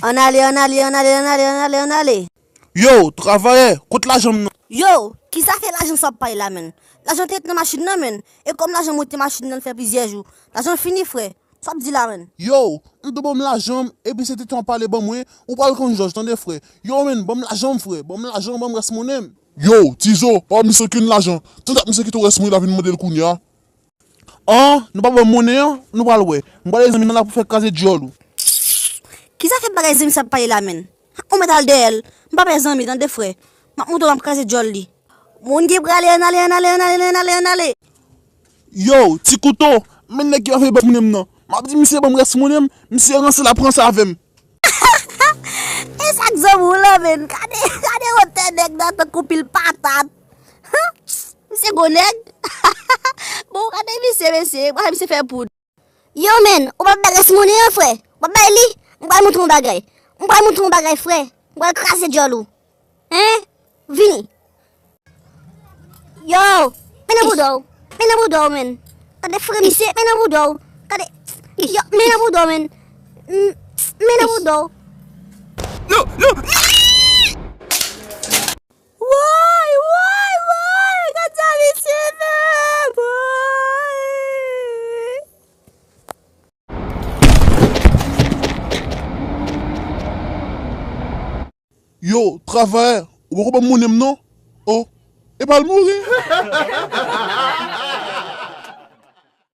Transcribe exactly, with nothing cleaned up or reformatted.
Ann ale, ann ale, ann ale, ann ale, ann ale, ann ale. Yo, travayè, kot lajan m nan? Yo, kisa fè lajan sa w ap pale la, menn? Lajan te ret nan machin nan, menn. E kòm lajan monte machin nan, l fè plizyè jou. Lajan fini, frè. Sa w ap di la, menn? Yo, m di w ban m lajan m, epi se tenten w ap pale ban mwen, ou pral konn jòj, tande, frè. Yo, menn, ban m lajan m, frè. Ban m lajan m, ban m rès monnen m. Yo, Tizo, pa ban misye okenn lajan. Tande ak misye kite w rès monnen la vin mande l kounye a. An, nou pa ban m monnen an, nou pral wè. M pral lage zanmi nan la pou fè kraze djòl ou. Kisa fè bagay zanmi sa ap pale la, menn? Ou mèt al dèyè l. M pa pè zanmi, tande, frè. M ap montre w, m ap kraze djòl li. Moun ki prale, ann ale, ann ale, ann ale, ann ale, ann ale. Yo, ti kouto, men nèg ki pa vle ban m monnen m nan. M ap di misye ban m rès monnen m, misye ranse l ap ranse avè m. E sa k zanmi w lan, menn? Gade, gade wotè nèg nan tankou pil patat. Misye gwo nèg. Bon, gade misye, mesye, w ap fè misye fè poud. Yo, menn, ou p ap bay rès monnen an, frè? W ap bay li? M pral montre w yon bagay. M pral montre w yon bagay, frè. M pral kraze djòl ou. Hein? Vini. Yo, men nan bouda w. Men nan bouda w, menn. Gade frè misye, men nan bouda w. Gade, yo, men nan bouda w, menn. M- Men nan bouda w. Non, non. Woy, woy, woy, gad sa misye fè, woy. Yo, travayè, ou poko ban m monnen m non? Oh, epa l mouri.